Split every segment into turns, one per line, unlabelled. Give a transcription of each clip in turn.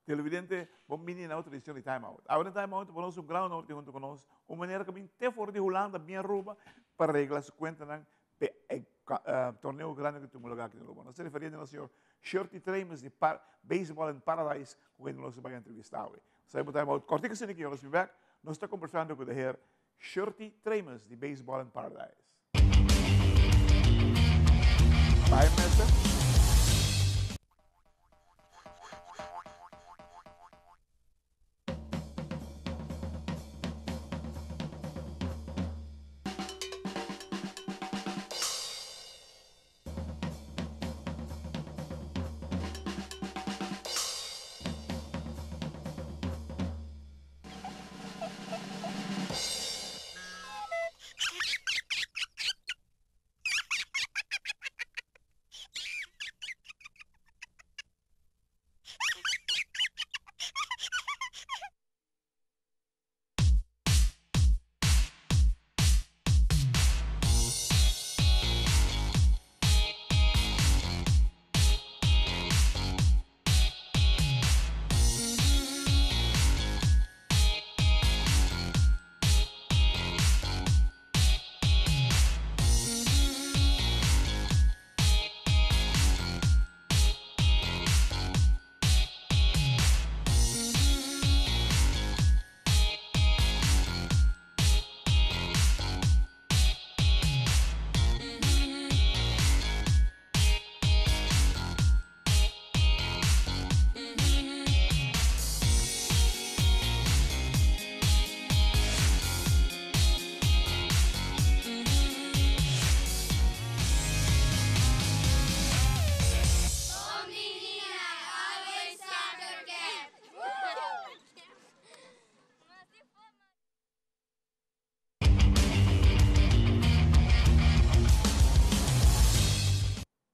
Televidente, bon bini na otro edicion di Time Out. Awe den Time Out bo nos un gran honor tin hunto cu nos un manera cu bin te for di Hulanda bin Aruba pa regla su cuentanan p'e e torneo grandi cu tuma lugar aki na Aruba. Nos ta referiendo na señor Shirty Tremes di Baseball in Paradise cu kende nos ta bay entrevista awe. Nos ta bay Time Out cortico asina aki, nos bin bek, nos ta conversando cu de heer Shirty Tremes di Baseball in Paradise. Bye, mister.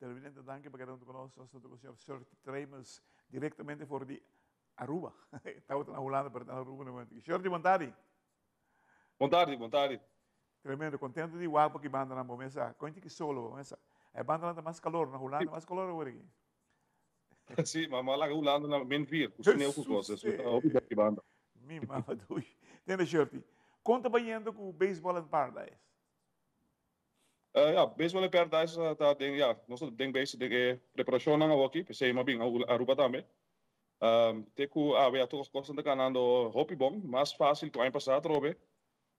Televidente, danki pa keda huntu ku nos. Nos ta ku señor Shirley Tremes directamente for di Aruba. Tabata na Hulanda, pero ta na Aruba na momento. Shirley, bon tardi.
Bon tardi, bon tardi.
Tremendo, contento di wak pa ki bandanan bo mesa. Con tiki solo bo mesa. E bandanan ta mas calor, na Hulanda mas calor awor aki.
Si, ma ma laga Hulanda na min vier, ku sneeuw ku kos, dus ta hopi bon ki banda.
Mi mama dushi. Tende Shirley, kon ta bayendo ku Baseball in Paradise?
Ya, Baseball in Paradise ta den, ya, nos ta den bezig den e preparashonnan awoki, p'esei mi a bin Aruba tambe. Te ku awe ya tur kosnan ta ganando hopi bon, mas fásil ku aña pasá atrobe.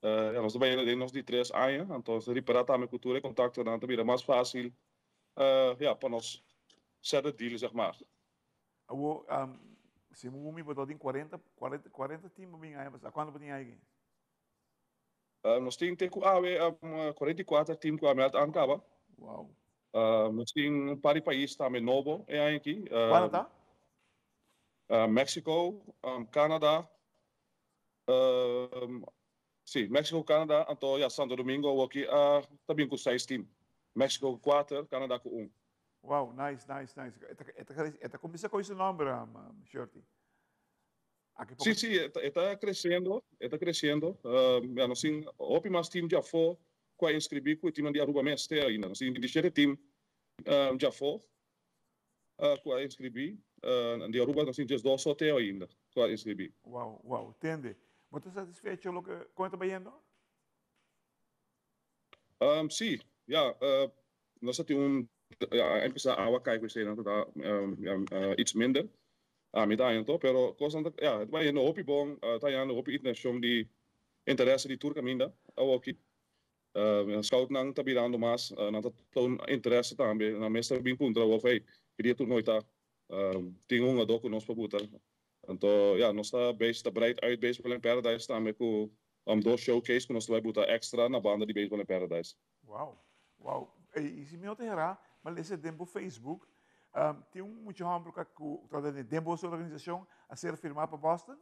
Ya, nos ta bayendo den nos di tres aña, anto nos ta ripará tambe ku tur e kontaktonan ta bira mas fásil, ya, pa nos set e deal, zeg maar.
Awo, segun mi bo ta tin kuarenta, kuarenta, kuarenta tim bo bin aña pasá, kuantu bo tin aiki?
Nos tin te ku awe 44 team ku a meld aan kaba.
Wow.
Nos tin un par di pais tambe nobo e aña aki.
Cual ta?
Mexico, Canada, si, Mexico, Canada, anto ya Santo Domingo awoki a ta bin ku seis team. Mexico ku kuater, Canada ku un.
Wow, nice, nice, nice. E ta, e ta kuminsa koe su nomber, Shirty. Aki
Sí, sí, e ta creciendo, e ta creciendo. Ya nos tin hopi mas team djafó cu a inscribi cu e teamnan di Aruba mes te ainda. Nos tin 27 team djafó cu a inscribi. Di Aruba nos tin 12 so te ainda cu a inscribi.
Wow, wow. Tende. Bo ta satisfecho loke con e ta bayendo?
Sí, ya. Nos a tin un, ya a empezá awa kai ku eseinan ta iets minder. Ami ta haña to, pero kosnan ta, ya, ta bayendo hopi bon, ta hañando hopi intenshon di interese di tur kaminda awoki. Scoutnan ta birando mas, nan ta toon interese tambe, nan mes ta bin puntra awor, hey, ki dia tur noi ta tin un hungadó ku nos por buta. Anto, ya, nos ta bezig ta breid uit Baseball in Paradise tambe ku dos showcase ku nos ta bai buta extra na banda di Baseball in Paradise.
Wow, wow. Y si mi no ta hera, mi a lesa den bo Facebook, tin un mucha homber cu ta den boso organisacion a ser firma pa Boston?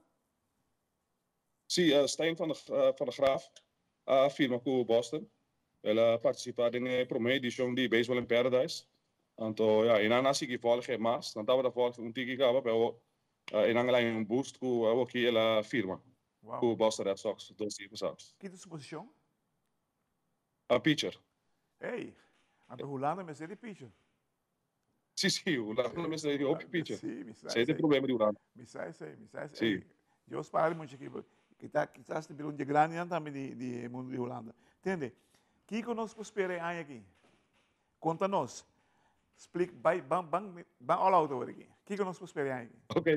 Sí, Stijn van der Graaf a firma cu Boston. El a participa den e prome edicion di Baseball in Paradise. Anto, ya, e nan a sigui volge mas. Nan tabata volge un tiki caba, pero e nan a laña un boost cu awoki el a firma cu Boston Red Sox dos dia pasado.
Ki ta su posicion?
A pitcher.
Ey, anto Hulanda mester di pitcher.
Si, si, Hulanda mester di hopi pitcher.
Si, mi sa
Esei ta e
esei.
problema di Hulanda.
Mi sa esei, mi sa esei.
Si.
Ey, Dios para di mucha ekipo. Kita, kisas ta bira un dje grandinan tambe di, di e mundu di Hulanda. Tende, kiko nos por spera e aña aki? Konta nos. Splik, bai, ban, ban, ban all out awor aki. Kiko nos por spera e aña aki?
Ok.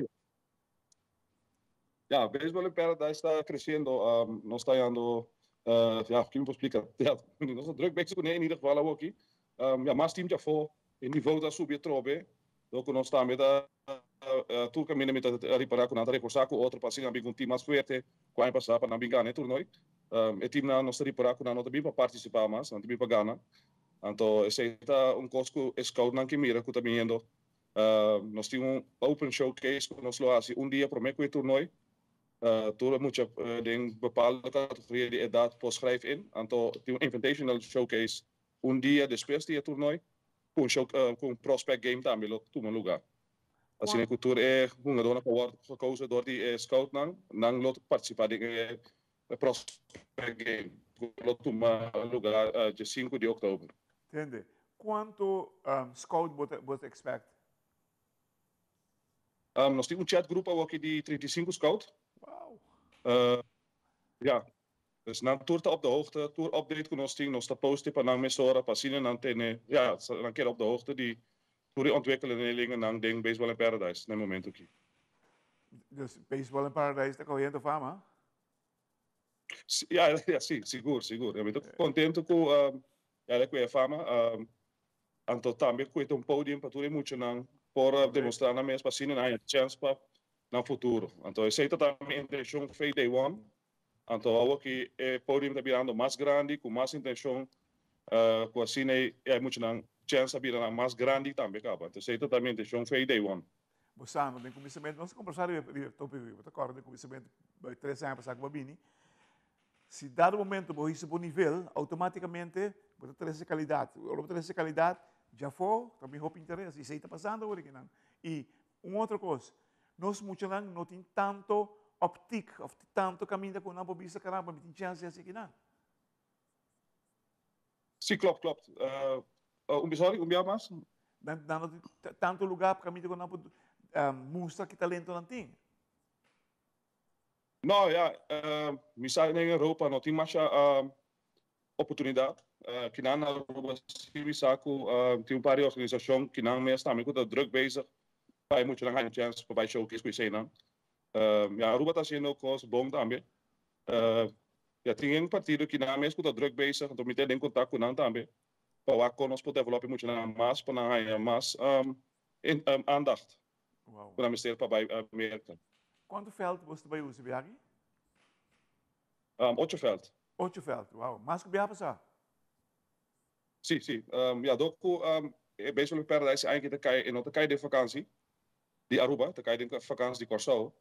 Ja, Baseball in Paradise ta creciendo. Nos ta hallando, ja, kico mi por splica? Ja, nos ta druk bezig cune in ieder geval awoki. Ja, mas team djafó, e nivel ta subi atrobe. Dor cu nos tambe ta tur caminda mi ta ripara cu nan ta reforsa cu otro pa asina nan bin cu un team mas fuerte cu aña pasa pa nan bin gana e toernooi. E teamnan nos ta ripara cu nan no ta bin pa participa mas, nan ta bin pa gana. Anto esey ta un cos cu e scoutnan ke mira cu ta biniendo. Nos tin un open showcase ku nos lo hasi un dia promé ku e toernooi. Tur e mucha den bepaalde kategoria di edat por schrijf in. Anto tin un invitational showcase un dia despues di e toernooi ku un show ku un prospect game tambe lo tuma lugar. Asina ku tur e hungadónan ku a wòrdu gekozen dor di e scoutnan, nan lo partisipá den e prospect game ku lo tuma lugar dje sinku di òktober.
Tende, Cuanto scout bo ta bo ta expect?
Nos tin un chat group awoki di 35 scout.
Wow.
Ja, dus nan tur ta op de hoogte, tur update ku nos tin nos ta posti pa nan mesora pa asina nan tene, ja, nan keda op de hoogte di tur e ontwikkelingennan den Baseball in Paradise na e momento aki.
Dus Baseball in Paradise ta cogiendo fama?
Ja, ja, si, sigur, sigur. Mi ta contento cu ja, cu e fama. Anto tambe cu e ta un podium pa tur e muchanan por demostra nan mes pa asina nan haña chance pa nan futuro. Anto esey ta ta mi intencion fe day one. Anto awor ki e podium ta birando mas grandi cu mas intencion cu asina e muchanan chance a bira mas grandi tambe caba. Anto esey ta ta mi intencion fe day one.
Bo sa, no den kuminsamentu, nos a kombersá riba e tópiko aki, bo ta kòrda den kuminsamentu bai tres aña pasá ku bo a bini, si dado momento bo hisa bo nivel, outomátikamente bo ta trese kalidat. Ora bo trese kalidat, djafó ta bin hopi interes, i esei ta pasando awor akinan. I un otro kos, nos muchanan no tin tanto optik òf tanto kaminda ku nan por bisa, karamba, mi tin chèns di hasi akinan.
Sí, klopt, klopt. Un bia, sorry, un bia mas?
Nan, nan no tin tanto lugar pa caminda cu nan por mustra ki talento nan tin.
No, ja, mi sa den Europa no tin masha oportunidad. Kinan na Aruba sí mi sa cu tin un par di organisacion kinan mes tambe cu ta druk bezig pa e muchanan haña chance pa bay showcase cu eseinan. Ja, Aruba ta haciendo cos bon tambe. Ja, tin un partido ki nan mes ku ta druk bezig, anto mi ta den kontak ku nan tambe pa wak kon nos por develop e muchanan mas pa nan haña mas aandacht ku nan mester pa bai Merka.
Kuantu vèlt boso ta bai usa biaha aki?
Ocho vèlt.
Ocho vèlt, wow. Mas ku biaha pasá?
Sí, sí. Ja, dor ku e Baseball in Paradise e aña aki ta kai, e no ta kai den vakansi di Aruba, ta kai den vakansi di Kòrsou.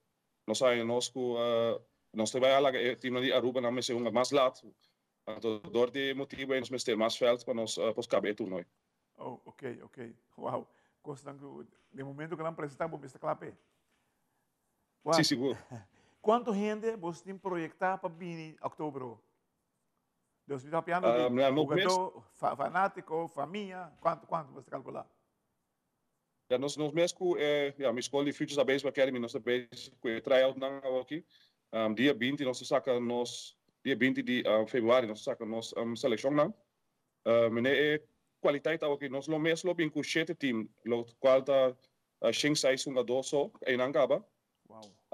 Nos haña nos ku nos ta bai a laga e timnan di Aruba nan mester hunga mas lat. Anto dor di e motibu ei nos mester mas vèlt pa nos por kaba e turnooi.
Oh, ok, ok. Wow. Kosnan ku den momento ku nan presentá bo mester kla p'e.
Wak. Sí, sigur.
Kuantu hende bo tin proyektá pa bini òktober awo? Dus mi ta papiando di hugadó, fanátiko, famia, kuantu, kuantu bo ta kalkulá?
Ja, nos nos mes ku e, ja, mi skol di Futures a Baseball Academy, nos ta bezig ku e tryoutnan awoki. Dia binti nos ta saka nos, dia binti di februari nos ta saka nos selekshonnan. Mene e kwaliteit awoki, nos lo mes lo bin ku shete team, lo kual ta shen seis hungadó so, einan kaba.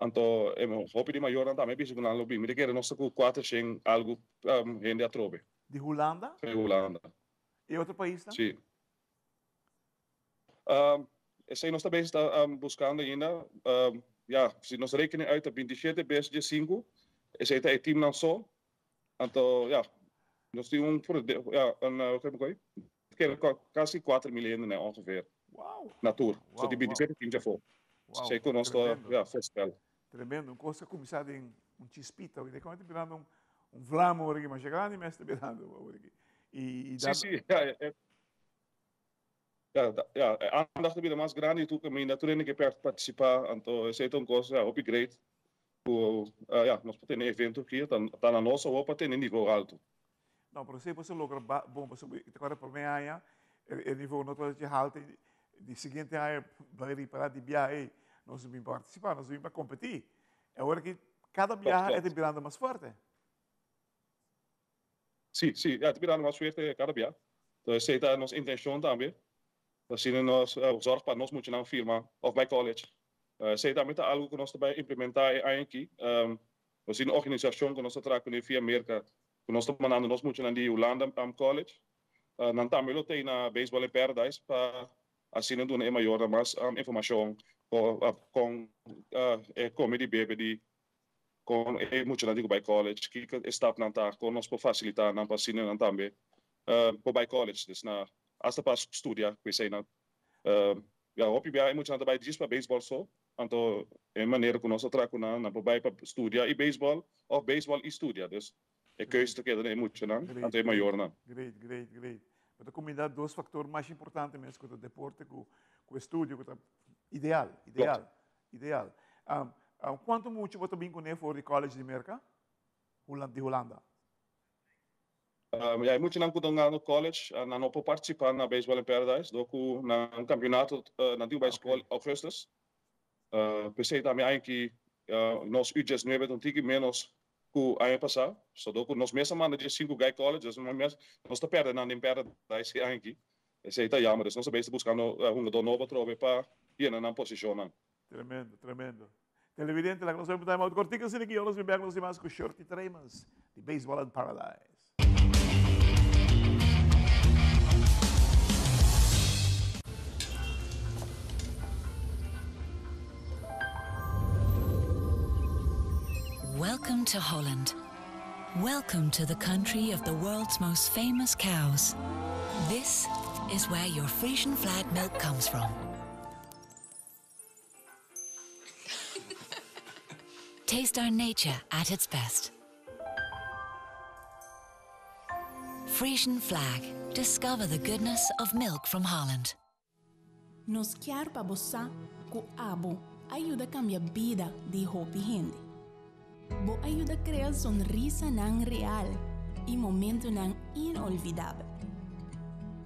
Anto e hopi di mayornan tambe bisa ku nan lo bin. Mi ta kere nos ta ku kuater shen algu hende atrobe.
Di Hulanda?
Di Hulanda.
I otro paisnan?
Si. Esei nos ta bezig ta buskando ainda. Ya, si nos rekening uit ta 27 bes dje sinku, esei ta e teamnan so. Anto, ya, nos tin un, ya, un, kere kasi 4.000 hende ongeveer.
Wow.
Na tur. So tin 27 team djafó.
Wow.
Esei ku nos ta, ya, voorspel.
Tremendo. Un kos a kuminsá den un chispita, awor ta birando un, un vlam awor aki, masha grandi mes ta birando awor aki. I, i
Sí, sí, ya, Ja, ja, e aandacht ta bira mas grandi tur kaminda, tur hende ke partisipá, anto esei ta un kos, ja, hopi great ku, ja, nos por tene evento aki, ta ta na nos awor pa tene nivo altu.
No, pero esei bo sa logra bon, pasobra ta kòrda promé aña e nivo no tabata dje haltu. Di siguiente aña bai ripará di biaha ei nos no bin pa partisipá, nos bin pa kompetí. E ora ki kada biaha e ta birando mas fuerte.
Sí, sí, ya, ta birando mas fuerte kada biaha. Entonces esei ta nos intenshon tambe, asina nos zorg pa nos muchanan firma òf bai college. Esei tambe ta algu ku nos ta bai implementá e aña aki. Nos tin un organisashon ku nos ta traha kuné via Merka, ku nos ta mandando nos muchanan di Hulanda college. Nan tambe lo tei na Baseball in Paradise pa asina duna e mayornan mas informashon kon e kome di bebe di kon e muchanan tin ku bai college, kiko e stapnan ta, kon nos por fasilitá nan pa asina nan tambe por bai college. Dus na asta pa studia ku eseinan. Ya hopi bia e muchanan ta bai djis pa baseball so, anto e manera ku nos ta traha ku nan, nan por bai pa studia i baseball òf baseball i studia. Dus E keus ta keda na e muchanan, anto e mayornan.
Great, great, great. Bo ta combina dos factor mas importante mes cu ta deporte cu cu estudio cu ta ideal, ideal, ideal. Um, um, cuanto mucho bo ta bin cune for di college di Merca? Hulan, di Hulanda?
Um, ja, e muchanan cu ta hungando college, uh, nan no por participa na Baseball in Paradise, door cu nan campeonato uh, nan tin bij school augustus. Uh, p'esei tambe aña aki uh, nos U19 ta un tiki menos ku aña pasá, so ku nos mes a manda dje sinku gai college, dus nos mes nos ta pèrdè nan den Paradise e aña aki. Esei ta jammer, dus nos a bezig buskando hungadó nobo atrobe pa yena nan posishonnan.
Tremendo, tremendo. Televidente, laga nos bai un time out kortiku asina aki, nos bin bèk nos tin mas ku Shorty Tremens di Baseball in Paradise.
Welcome to Holland. Welcome to the country of the world's most famous cows. This is where your Frisian flag milk comes from. Taste our nature at its best. Frisian flag. Discover the goodness of milk from Holland.
Nos kier pa bo sa ku abo a yuda kambia bida di hopi hende. Bo a yuda krea sonrisanan real i momentunan inolvidabel.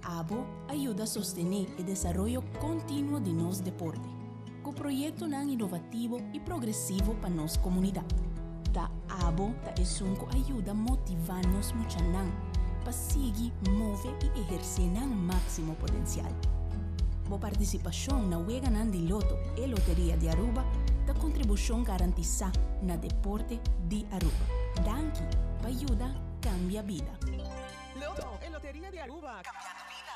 Abo a yuda sostené e desaroyo kontinuo di nos deporte, ku proyektonan inovativo i progresivo pa nos komunidat. Ta abo ta esun ku a yuda motivá nos muchanan pa sigui move i ehersé nan máksimo potensial. Bo partisipashon na Weganan di Loto e Loteria di Aruba ta kontribushon garantisá na deporte di Aruba. Danki pa yuda kambia bida.
Loto e Loteria di Aruba, cambiando bida.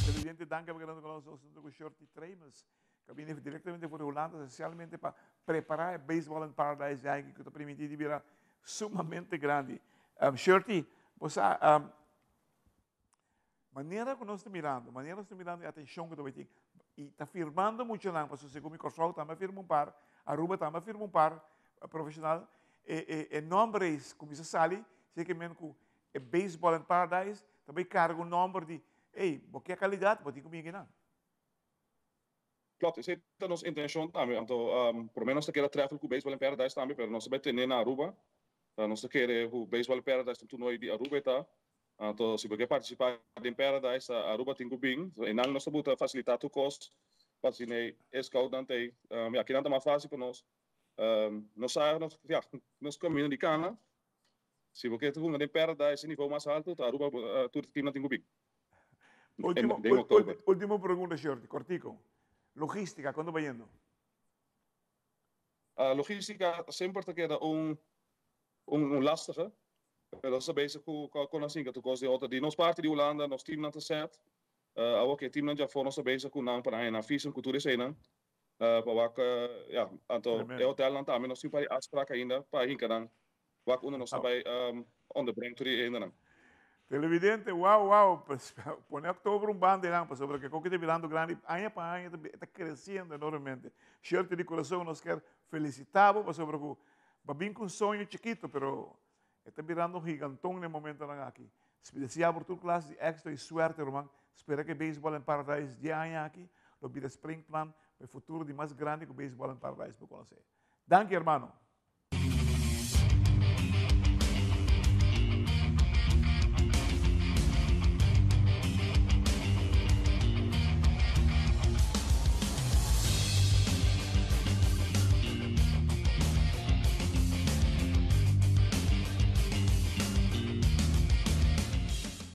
Televidente danki pa keda ku nos nos hunto ku Shorty Tremus ku a bini direktamente for di Hulanda spesialmente pa prepara e Baseball in Paradise Yankee ku ta primintí di bira sumamente grandi. Shorty, bo sa manera ku nos ta mirando, manera nos ta mirando e atenshon ku ta bai tin i ta firmando muchanan pasobra segun mi Kòrsou tambe a firma un par, Aruba tambe a firma un par profeshonal, e e e nòmber ei kuminsá sali, seki men ku e Baseball in Paradise ta bai karga un nòmber di, ey, bo ke kalidat, bo tin ku bini akinan.
Klopt, esei ta nos intencion tambe. Anto, prome nos ta kere trèfel ku Baseball in Paradise tambe, pero nos ta bai tene na Aruba. Nos ta kere ku Baseball in Paradise ta un toernooi di Aruba e ta. Anto, si bo ke partisipá den Paradise, ta Aruba tin ku bin. So, einan nos ta buta fasilitá tur kos pa asina e scoutnan ta ei. Ya, kinan ta mas fásil pa nos. Nos sa, nos, ya, nos kaminda di kana. Si bo ke hunga den Paradise e nivo mas haltu, ta Aruba tur teamnan tin ku bin.
Ultimo, ultimo pregunta, Shorty, cortico. Logística, ¿cuándo va yendo?
Logística semper ta keda un, un, un lastige. Pero nos ta bezig ku kon a sinka tur kos den otro. Di nos parti di Hulanda, nos teamnan ta set. Awor ku e teamnan djafor nos ta bezig ku nan pa nan haña nan visum ku tur eseinan. Pa wak, ya, anto e hotelnan tambe nos tin un par di afsprak ainda pa hinka nan. Wak unda nos ta bai onderbreng tur e hendenan.
Televidente, wow, wow, pone oktober un banda einan pasobra ke koki ta birando grandi aña pa aña e ta kresiendo enormemente. Shirley di kurason nos kier felisita bo pasobra ku bo a bin ku un soño chikito pero e ta birando un giganton na e momentonan aki. Deseá bo tur klas di éksito i suerte ruman. Spera ku e Baseball in Paradise di e aña aki lo bira springplan pa e futuro di mas grandi ku Baseball in Paradise por konosé. Danki hermano.